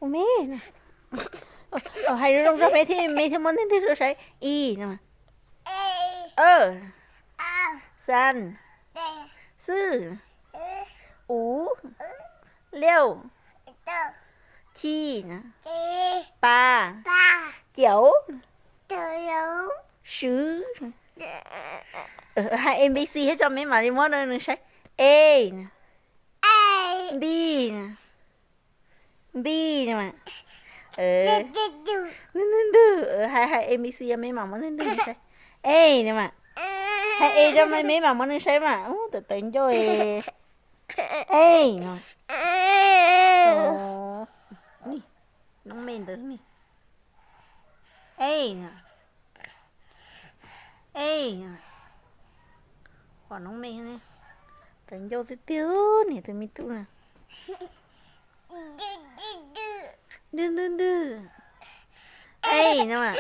Ua me. Hais zoo zoo rau me thiab, me thiaj muab ntwg ntwg rau saib. I no. Xan. Xwj. Uv. Liauj. Chij. Pa. Cauv. Swv. Hais A B C thiab tso me mam li muab rau nws saib. A. B. B no mas. Ntwg ntwg ntwg. Hais hais A B C, me mam muab ntwg ntwg saib. A no mas. Hais A rau me, me mam muab nws saib mas. Ub, tawv tawv ncauj. A no. Noob me ntawd ni. A no. A no. Pom noob me, tawv ncauj tiag tiag niam tus me tub na. Ntwg ntwg ntwg. A no mas.